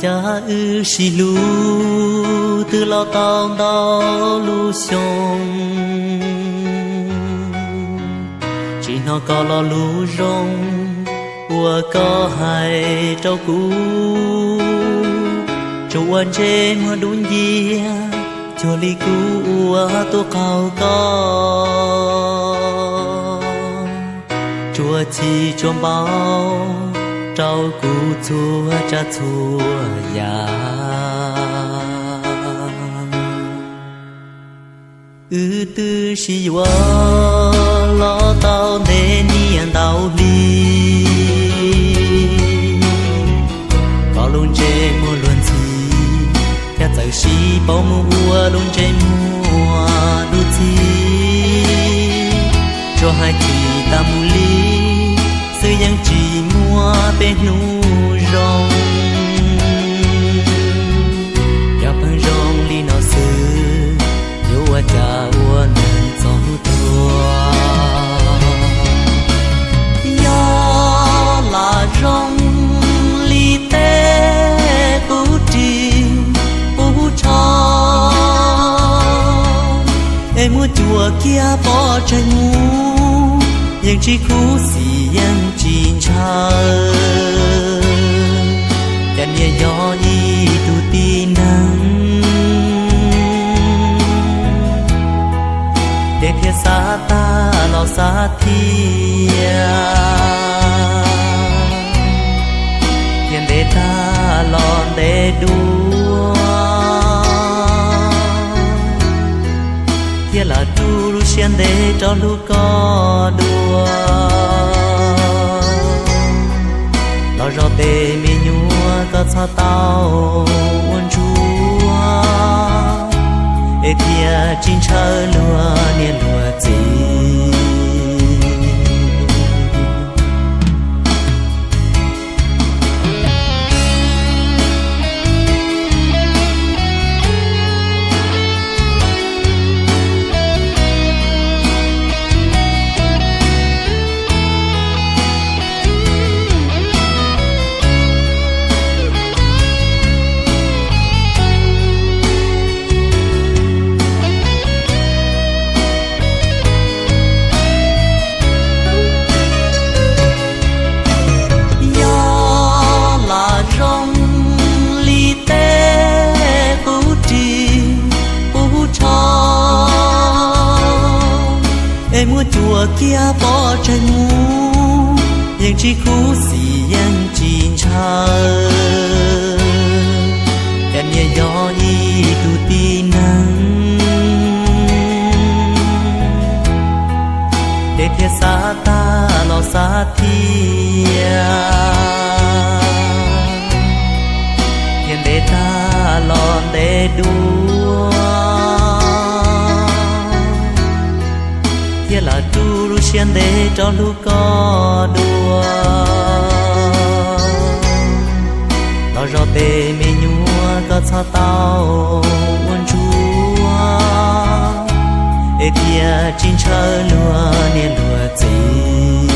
Cas wb sib hlub twb los tau ntau lub xyoo, tsis hnov koj lo lus zoo uas koj hais rau kuv. Tsuas ua ntsej muag dub nciab cuag li kuv uas tuaj qaug koj. Tsuas chim tsuas npau rau kuv txhua tsav txhua yam. Wb twb sib yuav los tau ntev niaj ntau hli, koj lub ntsej muag luag ntxhi, thiab txawm sib pauv mus ua lub ntsej muag dub ntxhi. Tsuas hais txim tas mus li xwb yeej tsis muaj peb hnub zoo. Cov pheej zoo li no xwb, yuav ua cas ua neeg txog hnub tuag. Yog lam zoo li tej qub ris qub tsho, es muab cuam kiag pov tseg mus, yeej tsis khuv xim yeej tsis ntshaw. Cas niaj yog ib tug tib neeg, ntev thiab xav tag los xav thiab, thiab ntev tag los ntev dua, thiab lam rub lub siab ntev rov hlub koj dua. Los zov tej me nyuam koj txhob tau ua ntsuag, es thiaj tsis ntshaw luag niam luag txiv. Yog lam zoo li tej qub ris qub tsho, es muab cuam kiag pov tseg mus, yeej tsis khuv xim yeej tsis ntshaw. Cas niaj yog ib tug tib neeg, ntev thiab xav tag los xav thiab, thiab ntev tag los ntev dua, thiab lam rub lub siab ntev rov hlub koj dua. Los zov tej me nyuam koj txhob tau ua ntsuag, es thiaj tsis ntshaw luag niam luag txiv.